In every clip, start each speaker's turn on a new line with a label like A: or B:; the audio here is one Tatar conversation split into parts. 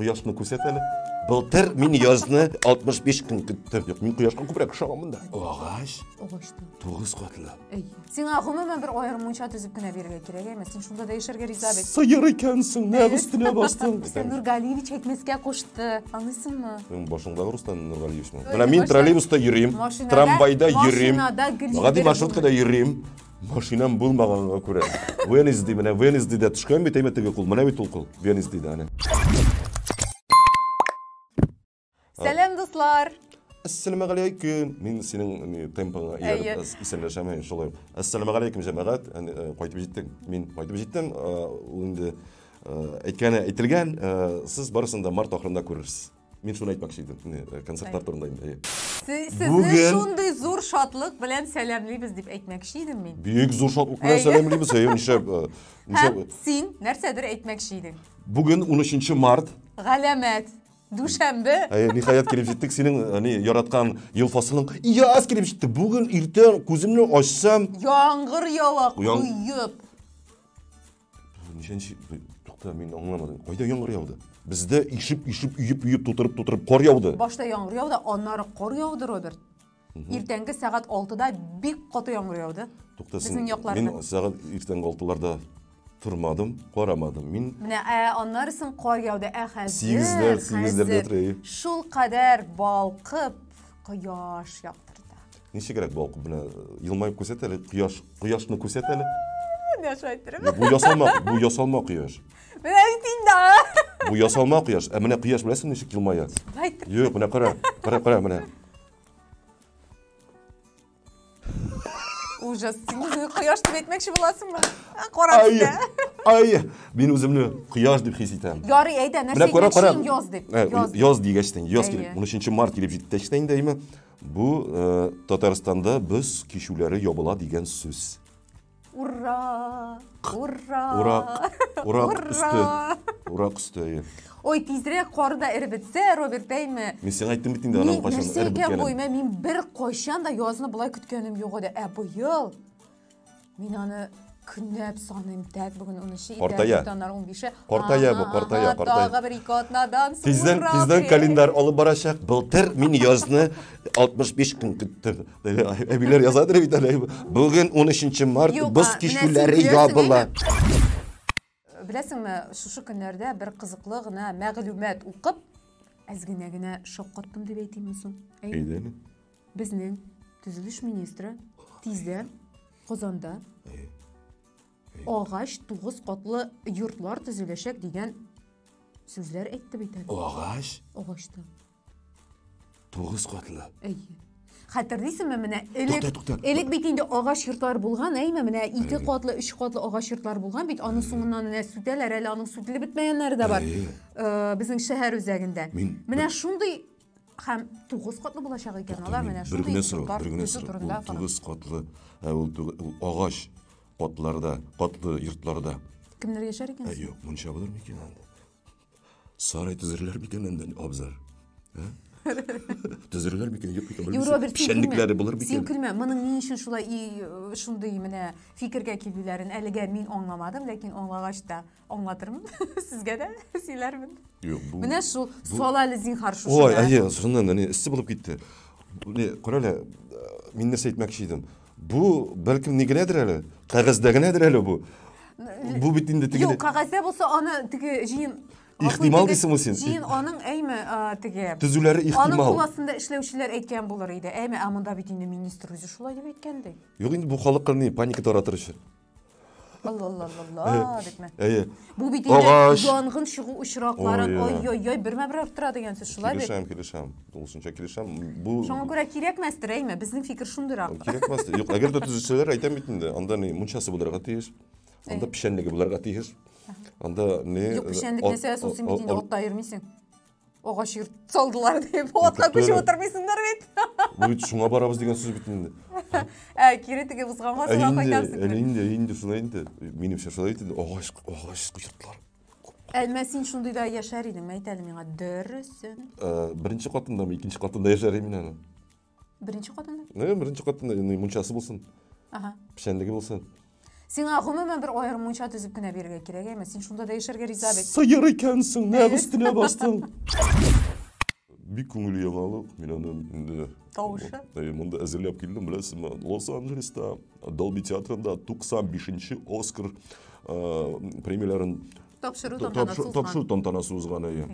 A: Кояшны күрсәт әле. Былтыр мин язны 65 көн көттем. Юк, мин кояшка күбрәк ошаган монда. Агач.
B: Агачта.
A: Тугыз катлы.
B: Әй. Сиңа гомумән бер аерым мунча төзеп кенә бирергә кирәк, әйме? Син шунда да яшәргә риза бит.
A: Сыер икәнсең, нәкъ өстенә бастың.
B: Рөстәм Нургалиевич әйтмәскә кушты. Аңлыйсыңмы?
A: Синең башыңдагы Рөстәм Нургалиевичмы? Менә мин троллейбуста йөрим, трамвайда йөрим, гади маршруткада йөрим. Машинам булмаганга күрә. Венесди, менә Венесдида төшкән бит, әйме теге кул. Менә бит ул кул. Венесдида әнә.
B: Сәлам, дуслар!
A: Әссәламәгаләйкем. Мин синең темпыңа ияреп исәнләшәм, шулай. Әссәламәгаләйкем, җәмәгать. Э, кайтып җиттек. Мин кайтып җиттем. Э, ул инде э, әйткәне әйтелгән. Сез барысын да март ахырында күрерсез. Мин шуны әйтмәкче идем. Э, концертлар турында инде.
B: Сезне шундый зур шатлык белән сәламлибез дип әйтмәкче идем мин.
A: Бик зур шатлык белән сәламлибез. Әйе, нишләп? Э,
B: нишләп? Син нәрсәдер әйтмәкче идең.
A: Бүген 13 март.
B: Галәмәт. Дүшәмбе.
A: Әйе, ниһаять килеп җиттек. Синең э, ни яраткан ел фасылың яз килеп җитте. Бүген иртән күземне ачсам,
B: яңгыр ява, коеп.
A: Ничәнче тукта, мин аңламадым. Кайда яңгыр яуды? Бездә ишеп, ишеп, өеп, өеп, тутырып, тутырып кар яуды.
B: Башта яңгыр яуды, аннары кар яуды, Роберт. Иртәнге сәгать 6-да бик каты яңгыр яуды.
A: Тукта, син, Безнең якларда. Мин сәгать иртәнге 6-ларда тормадым, карамадым. Мин
B: Менә ә, аннары соң кар яуды. Ә хәзер,
A: Сигезләр, сигезләрдә тора.
B: Шул кадәр балкып кояш яктырды.
A: Ничегрәк балкып менә елмаеп күрсәт әле, кояш, кояшны күрсәт әле.
B: Менә шулай иттереп.
A: Бу ясалма, бу ясалма кояш.
B: Менә бит инде.
A: Бу ясалма кояш. Ә менә кояш беләсең ничек елмая? Юк, менә кара, кара, кара, менә.
B: Ужас, син үзеңне кояш дип әйтмәкче буласыңмы? Кара
A: Ай, ай, мин үземне кояш дип хис итәм.
B: Ярый, әйдә, нәрсә әйтмәкче яз дип.
A: Яз дигәч тә, яз килеп, 13 март килеп җитте дә инде, әйме? Бу э, Татарстанда боз кичүләре ябыла дигән сүз.
B: Ура! Ура!
A: Урак, урак өсте. Урак өсте. Әйе.
B: Ой, тизрәк кар да эреп бетсә, Роберт, әйме?
A: Мин сиңа әйттем бит инде, аның кайчан
B: эреп беткәнен. Нәрсә икән бу, мин бер кайчан да язны болай көткәнем юк иде. Ә быел Мин аны көнләп саныйм. Так, бүген 13-е,
A: Картая.
B: аннары 15-е.
A: Картая бу, картая, картая.
B: Тагы бер ике атнадан соң.
A: Тиздән, тиздән календарь алып барачак. Былтыр мин язны 65 көн көттем. Әбиләр язадыр бит әле. Бүген 13 март, боз кичүләре ябыла.
B: Беләсеңме, шушы көннәрдә бер кызыклы гына мәгълүмат укып, әз генә генә шаккаттым дип әйтимме соң?
A: Әйдә әле.
B: Безнең төзелеш министры тиздән Казанда агач тугыз катлы йортлар төзеләчәк дигән сүзләр әйтте бит әле.
A: Агач?
B: Агачта.
A: Тугыз катлы.
B: Әйе. Хәтерлисеңме, менә элек
A: Тукта, тукта.
B: элек бит инде агач йортлар булган, әйме, менә ике катлы, өч катлы агач йортлар булган бит, аны соңыннан менә сүтәләр, әле аның сүтелеп бетмәгәннәре дә бар.
A: Әйе.
B: Э, безнең шәһәр үзәгендә.
A: Мин
B: Менә шундый һәм тугыз катлы булачак икән алар, менә
A: бер
B: шундый
A: генә сорау,
B: йортлар
A: бер генә
B: төзү
A: сорау.
B: турында
A: Ул тугыз катлы, ә ул ул агач катларда, катлы йортларда.
B: Кемнәр яшәр икән?
A: Ә юк, мунча булыр микән анда? Сарай төзерләр микән анда, абзар? Ә? Төзерләр микән, юк микән,
B: Юк,
A: белмисең.
B: Роберт, син көлмә.
A: Печәнлекләре булыр
B: Син
A: микән?
B: көлмә. Моның ни өчен шулай и, э, шундый менә фикергә килүләрен әлегә мин аңламадым, ләкин аңлагач та аңлатырмын. Сезгә дә сөйләрмен.
A: Юк, бу
B: Менә шул сал әле зинһар шушыны.
A: Ой, әйе, шуннан әни эссе булып китте. Не, кара әле, мин нәрсә әйтмәкче идем. Бу бәлкем ни генәдер әле? Кәгазьдә генәдер әле бу. Бу бит инде теге
B: Юк, кәгазьдә булса аны теге җыен
A: Ихтимал дисеңме син?
B: Җыен аның әйме теге.
A: Төзүләре ихтимал.
B: Аның кул астында эшләүчеләр әйткән булыр иде. Әйме, ә монда бит инде министр үзе шулай дип әйткән ди.
A: Юк инде бу халыкка ни паника таратыр өчен.
B: Алла-алла-алла дипме?
A: Әйе.
B: Бу бит инде янгын чыгу очракларын ой-ой-ой бермә-бер арттыра дигән сүз шулай бит.
A: Килешәм, килешәм. Тулысынча килешәм. Бу
B: Шуңа күрә кирәкмәстер, әйме? Безнең фикер шундыйрак.
A: Кирәкмәстер. Юк, әгәр дә төзүчеләр әйтәм бит инде, анда ни мунчасы булырга тиеш. Анда печәнлеге булырга тиеш. Анда ни
B: Юк, печәнлек нәрсә соң, син бит инде атта йөрмисең. Агач йорт салдылар дип, атка күчеп утырмыйсыңдыр бит.
A: Бу бит шуңа барабыз дигән сүз бит инде.
B: Ә, кире теге узганга соңга кайтарсың.
A: Әле инде, инде шулай инде. Минемчә шулай инде. Агач, агач йортлар.
B: Әлмә син шундый да яшәр идеңме? Әйт әле миңа дөресен.
A: Беренче катындамы, икенче катында яшәр идем мин аны.
B: Беренче катында?
A: Ну, беренче катында, мунчасы булсын.
B: Ага.
A: Печәнлеге булсын.
B: Сиңа гомумән бер аерым мунча төзеп кенә бирергә кирәк, әйме? Син шунда да яшәргә риза бит.
A: Сыер икәнсең, нәкъ өстенә бастың. Бик күңелле яңалык. Мин аны инде
B: Тавышы.
A: Әйе, монда әзерләп килдем, беләсезме? Лос-Анджелеста Долби театрында 95-нче Оскар премияләрен
B: тапшыру тантанасы узган.
A: Тапшыру тантанасы узган, әйе.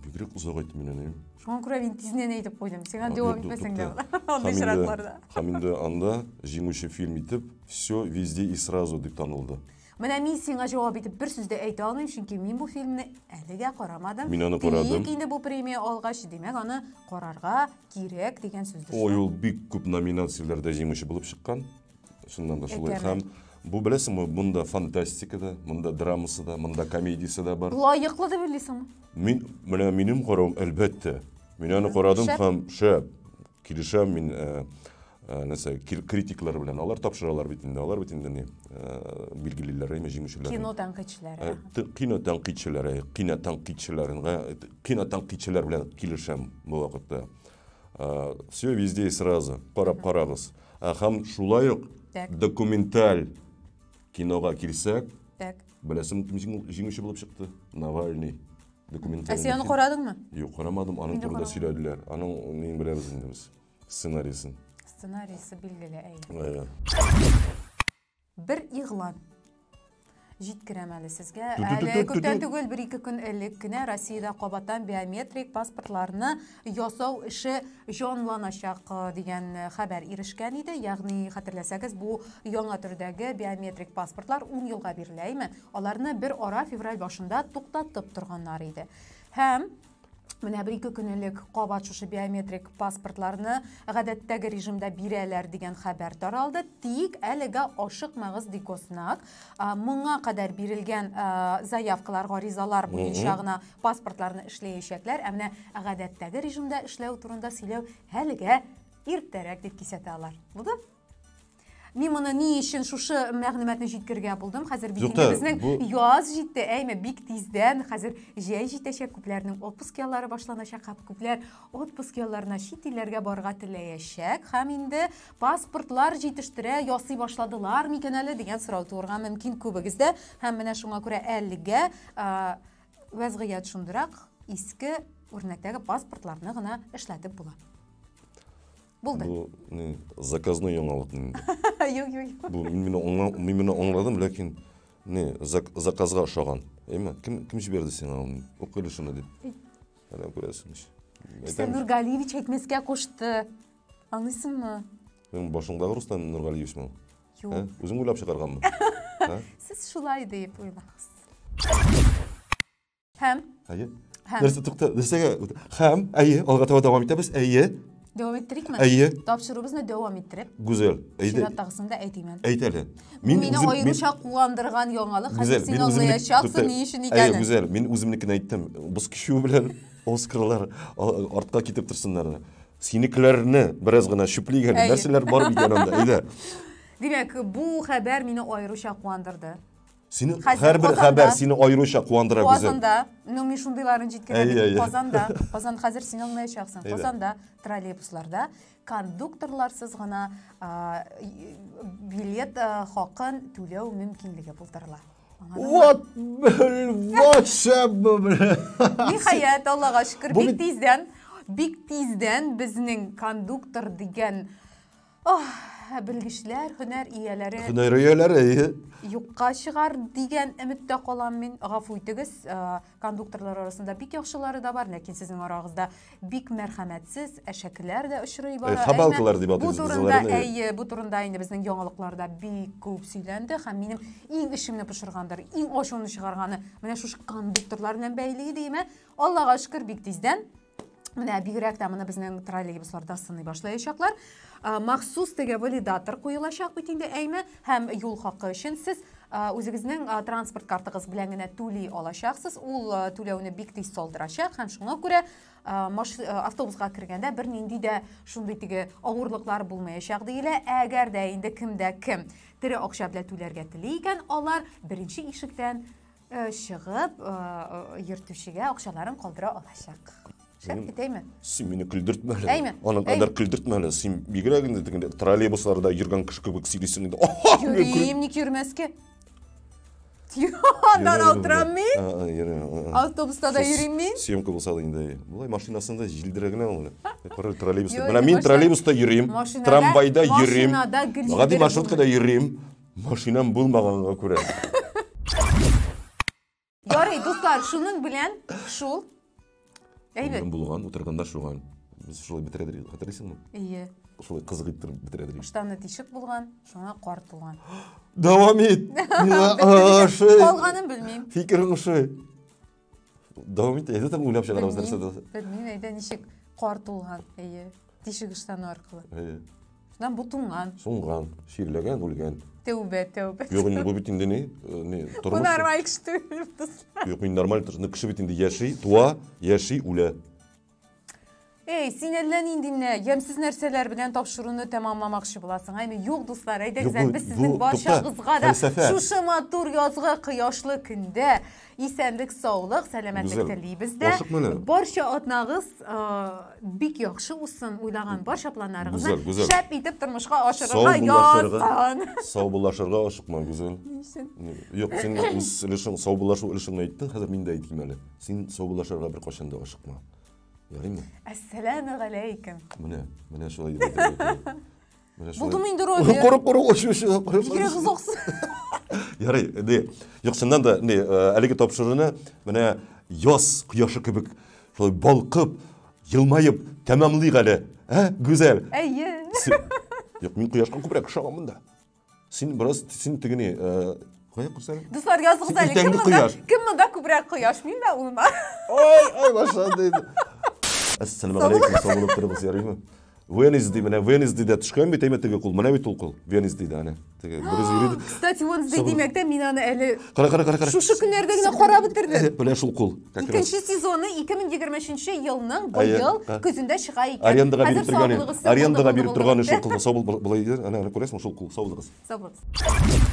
A: Бигрәк озак әйттем мин әнием.
B: Шуңа күрә мин тизнән әйтеп куйдым. Сиңа дәвам итмәсәң дә була. Андый очракларда.
A: Һәм инде анда җиңүче фильм итеп «Все везде и сразу» дип танылды.
B: Менә мин сиңа җавап итеп бер сүз дә әйтә алмыйм, чөнки мин бу фильмны әлегә карамадым.
A: Мин аны карадым.
B: Тик инде бу премия алгач, димәк, аны карарга кирәк дигән сүздер.
A: Ой, ул бик күп номинацияләрдә җиңүче булып чыккан. Чыннан да шулай. Һәм бу беләсеңме, монда фантастика да, монда драмасы да, монда комедиясе дә бар.
B: Лаеклы дип уйлыйсыңмы?
A: Мин менә минем каравым, әлбәттә. Мин аны карадым һәм шәп. Килешәм мин э, э, нәрсә, критиклар белән. Алар тапшыралар бит инде. Алар бит инде ни, э, билгелиләр, әйме җиңүчеләрне.
B: Кино тәнкыйтьчеләре.
A: Кино тәнкыйтьчеләре, кино тәнкыйтьчеләренә, кино тәнкыйтьчеләр белән килешәм бу вакытта. Все везде и сразу. Карап карагыз. Һәм шулай ук документаль кинога килсәк,
B: Так.
A: Беләсең, кем җиңүче булып чыкты? Навальный. Документаль.
B: Ә син аны карадыңмы?
A: Юк, карамадым. Аның турында сөйләделәр. Аның нин беләбез инде без. Сценарийсын.
B: Сценарийсы билгеле, әйе. Бер игълан җиткерәм әле сезгә. Әле күптән түгел, бер-ике көн элек кенә Россиядә кабаттан биометрик паспортларны ясау эше җанланачак э, дигән э, хәбәр ирешкән иде. Ягъни, хәтерләсәгез, бу яңа төрдәге биометрик паспортлар 10 елга бирелә, әйме? Аларны бер ара февраль башында туктатып торганнар иде. Һәм Менә бер-ике көн элек кабат шушы биометрик паспортларны гадәттәге режимда бирәләр дигән хәбәр таралды. Тик әлегә ашыкмагыз, ди Госнак. Моңа кадәр бирелгән заявкалар, гаризалар буенча гына паспортларны эшләячәкләр. Ә менә гадәттәге режимда эшләү турында сөйләү әлегә иртәрәк дип кисәтә алар. Булды? Мин моны ни өчен шушы мәгълүматны җиткерергә булдым? Хәзер бит инде безнең бу... яз җитте, әйме, бик тиздән хәзер җәй җитәчәк, күпләрнең отпуск яллары башланачак, һәм күпләр отпуск ялларына чит илләргә барырга теләячәк һәм инде паспортлар җитештерә, ясый башладылар микән әле дигән сорау туырга мөмкин күбегездә. Һәм менә шуңа күрә әлегә вәзгыять шундырак, иске үрнәктәге паспортларны гына эшләтеп була. Булды.
A: Бу не заказной яңалык инде.
B: Юк, юк, юк.
A: Бу мин моны аңла, мин моны аңладым, ләкин не зак, заказга ошаган. Әйме? Кем кем җибәрде сиңа аны? Укы әле шуны дип. Әнә күрәсең ич.
B: Рөстәм Нургалиевич әйтмәскә кушты. Аңлыйсыңмы?
A: Синең башыңдагы Рөстәм Нургалиевичмы?
B: Юк.
A: Үзең уйлап чыгарганмы?
B: Сез шулай дип уйлагыз. Һәм?
A: Әйе. Һәм. Нәрсә тукта, нәрсәгә? Һәм, әйе, алга таба дәвам итәбез. Әйе.
B: Дәвам иттерикме?
A: Әйе.
B: Тапшыруыбызны дәвам иттереп.
A: Гүзәл,
B: әйдә. Чираттагысын да әйтим әле.
A: Әйт әле.
B: Мин мине аеруча куандырган яңалык, хәзер син аңлаячаксың ни өчен икәнен.
A: Әйе, Гүзәл, мин үземнекен әйттем. Боз кичүе белән Оскарлар артка китеп торсыннар. Синекеләрне бераз гына чүплик әле. Нәрсәләр бар икән анда? Әйдә.
B: Димәк, бу хәбәр мине аеруча куандырды.
A: Сине һәрбер хәбәр сине аеруча куандыра
B: Гүзәл. Казанда, ну мин шундыйларын җиткерәм. Казанда, Казан хәзер син аңлаячаксың. Казанда троллейбусларда кондукторларсыз гына билет хакын түләү мөмкинлеге булдырыла.
A: Вот, вот шәп бу.
B: Ниһаять, Аллага шөкер, бик тиздән, бик тиздән безнең кондуктор дигән Ох, белгечләр, һөнәр ияләре.
A: Һөнәр ияләре, әйе.
B: Юкка чыгар дигән өметтә калам мин. Гафу итегез, кондукторлар арасында бик яхшылары да бар, ләкин сезнең арагызда бик мәрхәмәтсез әшәкеләр дә очрый бара.
A: Хабалкалар дип атыйбыз
B: без аларны. Әйе, бу турында инде безнең яңалыкларда бик күп сөйләнде һәм минем иң эчемне пошыргандыр, иң ачуны чыгарганы менә шушы кондукторлар белән бәйле иде, име. Аллага шөкер, бик тиздән Менә бигрәк тә моны безнең троллейбусларда сыный башлаячаклар. Махсус теге валидатор куелачак бит инде әйме һәм юл хакы өчен сез үзегезнең транспорт картагыз белән генә түли алачаксыз. Ул түләүне бик тиз салдырачак һәм шуңа күрә автобуска кергәндә бернинди дә шундый теге авырлыклар булмаячак диелә. Әгәр дә инде кемдә кем тере акча белән түләргә тели икән, алар беренче ишектән чыгып йөртүчегә акчаларын калдыра алачак. Шәп китәйме?
A: Син мине көлдертмә әле.
B: Әйме?
A: Аның кадәр көлдертмә әле. Син бигрәк инде тегендә троллейбусларда йөргән кеше кебек сөйлисең инде.
B: Йөрим, ник йөрмәскә? Аннан утырам мин. Автобуста да йөрим мин.
A: Съемка булса да инде. Болай машинасында җилдерә генә ул. Карый троллейбуста. Менә мин троллейбуста йөрим, трамвайда йөрим. Гади маршруткада йөрим. Машинам булмаганга күрә.
B: Ярый, дуслар, шуның белән шул.
A: Әйбәт. Булган, утырганда шуган. Без шулай бетерәдер, хәтерлисеңме?
B: Ие.
A: Шулай кызык иттереп бетерәдер.
B: Штаны тишек булган, шуңа кар тулган.
A: Дәвам ит. Миңа ошый.
B: Калганын белмим.
A: Фикерең ошый. Дәвам ит. Әйдә там уйлап чыгарабыз нәрсә дә.
B: Белмим, әйдә ничек кар тулган. Әйе. Тишек ыштаны аркылы.
A: Әйе.
B: Шуннан бу туңган.
A: Суңган, чирләгән, үлгән.
B: Тәүбә, тәүбә.
A: Юк инде бу бит инде ни, э, ни,
B: тормыш. Бу нормаль кеше түгел, дуслар.
A: Юк, мин нормаль тормыш. Кеше бит инде яши, туа, яши, үлә.
B: Эй, син әллә нинди менә ямьсез нәрсәләр белән тапшыруны тәмамламакчы буласың, әйме? Юк, дуслар, әйдәгез әле без сезнең барчагызга да шушы матур язгы кояшлы көндә Исәнлек, саулык, сәламәтлек телибез дә. Барча атнагыз бик яхшы узсын, уйлаган барча планнарыгызны шәп итеп тормышка ашырырга язсын.
A: Саубуллашырга ашыкма, Гүзәл. Юк, син үз өлешең, саубуллашу өлешеңне әйттең, хәзер мин дә әйтим әле. Син саубуллашырга беркайчан да ашыкма. Ярыймы?
B: Әссәламү галәйкем.
A: Менә, менә шулай дип әйтергә.
B: Менә шулай. Булдымы инде Роберт?
A: Коры коры очу очу
B: коры. Бигрәк озаксың.
A: Ярый, не, юк, чыннан да, не, э, әлеге тапшыруны менә яз кояшы кебек шулай балкып, елмаеп тәмамлыйк әле. Ә, Гүзәл?
B: Әйе.
A: Юк, мин кояшка күбрәк ошаган монда. Син бераз, син теге не, э, кая күрсәң?
B: Дуслар, языгыз әле, кем монда, кем монда күбрәк кояш, минме, улмы?
A: Ой, ой, башланды инде. Әссәламәгаләйкүм, сау булып торыгыз, ярыймы? Венесди, менә Венесдида төшкән бит, әйме теге кул, менә бит ул кул. Венесдида, әнә. Теге берүзе йөри.
B: Кстати, Венесди димәктә мин аны әле
A: Кара, кара, кара, кара.
B: Шушы көннәрдә генә карап бетердем.
A: Менә шул кул.
B: Икенче сезоны 2023 елның быел көзендә чыга икән.
A: Арендага биреп торган. Арендага биреп торган шул кул. Сау бул, болай, әнә, әнә күрәсеңме шул кул. Сау булыгыз.
B: Сау булыгыз.